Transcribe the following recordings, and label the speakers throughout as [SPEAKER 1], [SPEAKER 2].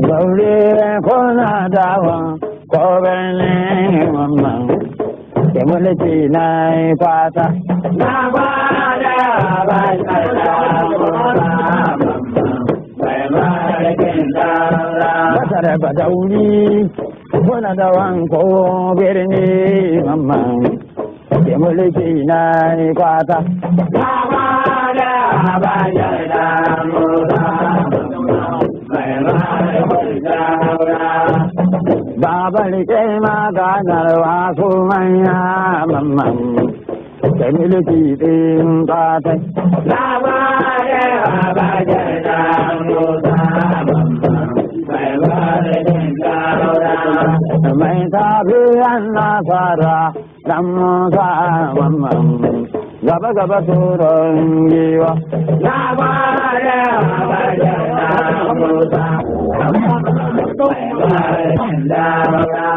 [SPEAKER 1] Gaure ko na dawa ko birnin mamman ke mulki na yi fata.
[SPEAKER 2] Na gwada ba mai mulkin daura.
[SPEAKER 1] Basar ba dauri ko na dawan ko birni mamman ke mulki na yi fata.
[SPEAKER 2] Na gwada ba mai mulkin daura.
[SPEAKER 1] Baba riƙe maganar wasu manya mamman ke mulki ɗin fatai.
[SPEAKER 2] Na gwada ba mai mulkin daura.
[SPEAKER 1] Mai tafiyan nasara dan Musa mamman gaba gaba turon giwa.
[SPEAKER 2] Na gwada ba mai mulkin daura.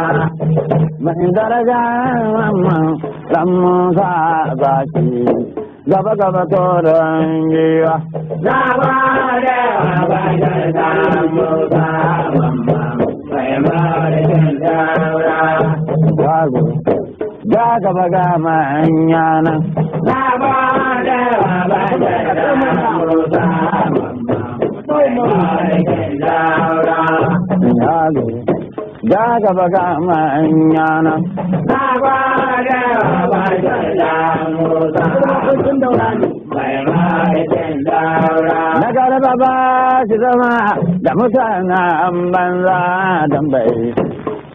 [SPEAKER 1] Mai daraja mamman dan Musa zaki gaba gaba turon giwa.
[SPEAKER 2] Na gwada ba mai mulkin daura.
[SPEAKER 1] Wago ga gaba ga manya nan.
[SPEAKER 2] Na gwada ba mai mulkin daura.
[SPEAKER 1] Wago ga gaba ga manya nan.
[SPEAKER 2] Na gwada ba mai mulkin daura.
[SPEAKER 1] Na garba ba shi zama da mutanen banza don bai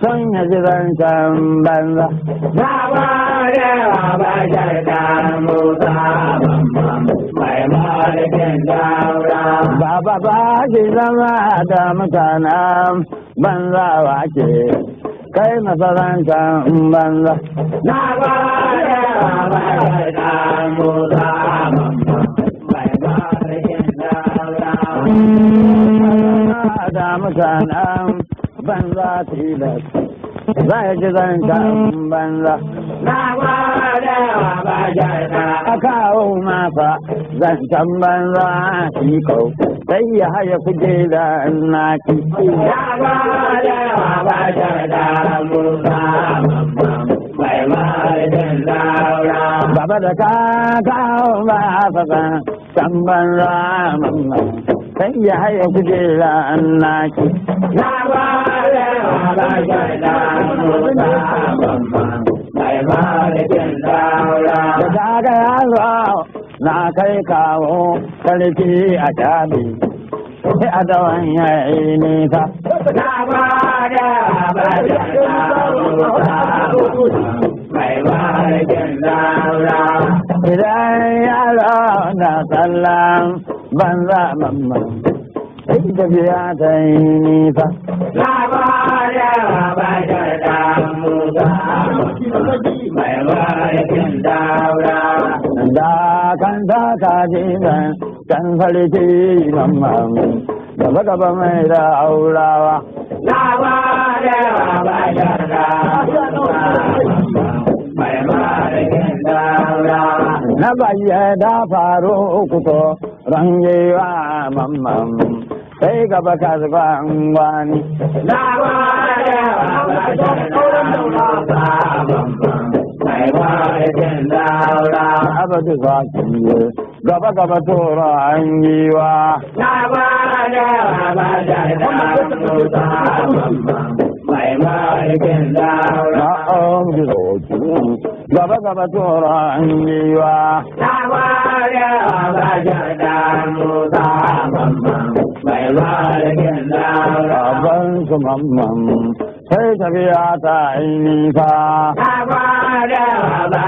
[SPEAKER 1] son ya ji zancen banza.
[SPEAKER 2] Na gwada ba mai mulkin daura.
[SPEAKER 1] Baba ba shi zama da mutanen banza wake kai masa zancen banza.
[SPEAKER 2] Na gwada ba mai mulkin daura.
[SPEAKER 1] Da mutanen banza tilas za ya ji zancen banza.
[SPEAKER 2] Na gwada ba
[SPEAKER 1] A kawo masa zancen banza shi kau sai ya haya kujera naki.
[SPEAKER 2] Na gwada ba mai mulkin daura.
[SPEAKER 1] Baba da ka kawo masa zancen banza mamman sai ya haya kujera naki.
[SPEAKER 2] Na gwada ba mai mulkin daura.
[SPEAKER 1] Da kaga yaro na kai kawo sarki a jabi sai a dawan ya yi nisa.
[SPEAKER 2] Na gwada ba mai mulkin daura.
[SPEAKER 1] Idan yaro na tsallan banza mamman sai tafiya ta yi nisa.
[SPEAKER 2] Na gwada ba mai mulkin daura.
[SPEAKER 1] Da kan ta kaji zan can sarki mamman gaba gaba mai da aurawa.
[SPEAKER 2] Na gwada ba mai mulkin daura.
[SPEAKER 1] Na bayyada faru uku to rangewa mamman sai gaba kasuwan gwani.
[SPEAKER 2] Na gwada ba mai mulkin daura.
[SPEAKER 1] Abadu zaki gaba gaba toro an giwa.
[SPEAKER 2] Na gwada ba mai mulkin daura.
[SPEAKER 1] Na abadu zaki gaba gaba toro an giwa.
[SPEAKER 2] Na gwada ba mai mulkin daura.
[SPEAKER 1] Gaban su mamman sai tafiya ta yi nisa.
[SPEAKER 2] Na gwada ba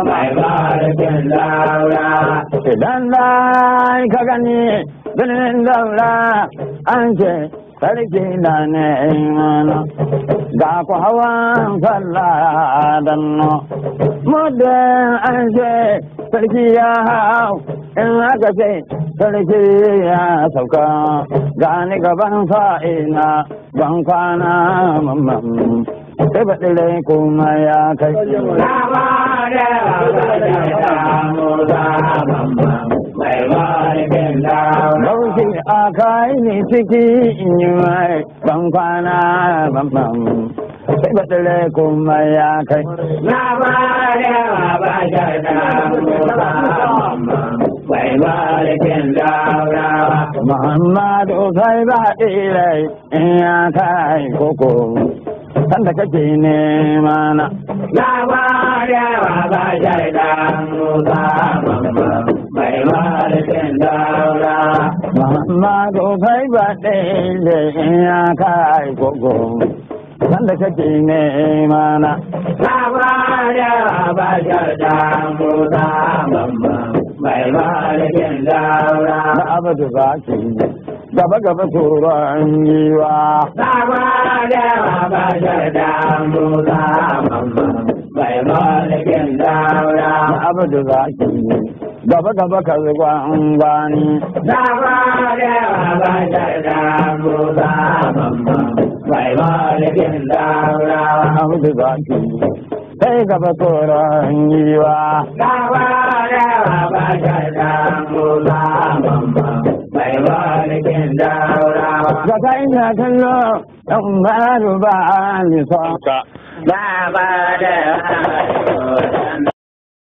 [SPEAKER 2] mai mulkin daura.
[SPEAKER 1] Idan da ka gani birnin daura an ce sarki na ne ga ku hawan sallah danno. Muddin an ce sarki ya hau in aka ce sarki ya sauka gani gaban fa'ina ban kwana mamman sai baɗi kuma ya kai.
[SPEAKER 2] Na gwada gode wa Bashar ɗan Musa Mamman mai mulkin daura.
[SPEAKER 1] Bauchi a kai ni ciki in yi mai ban kwana ban sai baɗile kuma ya kai.
[SPEAKER 2] Na gode wa Bashar ɗan Musa Mamman mai mulkin daura.
[SPEAKER 1] Muhammadu sai baɗile in ya kai koko sanda kake nema na.
[SPEAKER 2] Na gode wa Bashar ɗan Musa Mamman mai mulkin daura.
[SPEAKER 1] Muhammadu sai baɗile in ya kai koko sanda kake nema na.
[SPEAKER 2] Na gode wa Bashar ɗan Musa Mamman mai mulkin daura.
[SPEAKER 1] Na abadu zaki gaba gaba turan giwa.
[SPEAKER 2] Na gode wa Bashar ɗan Musa Mamman mai mulkin daura.
[SPEAKER 1] Na abadu zaki gaba gaba ka zuwan gani.
[SPEAKER 2] Na gode wa Bashar ɗan Musa Mamman mai mulkin daura.
[SPEAKER 1] Na abadu zaki sai gaba turan giwa.
[SPEAKER 2] Na gode wa Bashar ɗan Musa Mamman mai mulkin daura.
[SPEAKER 1] Ga kai na kallo ɗan ba ba ni son.
[SPEAKER 2] Na gode wa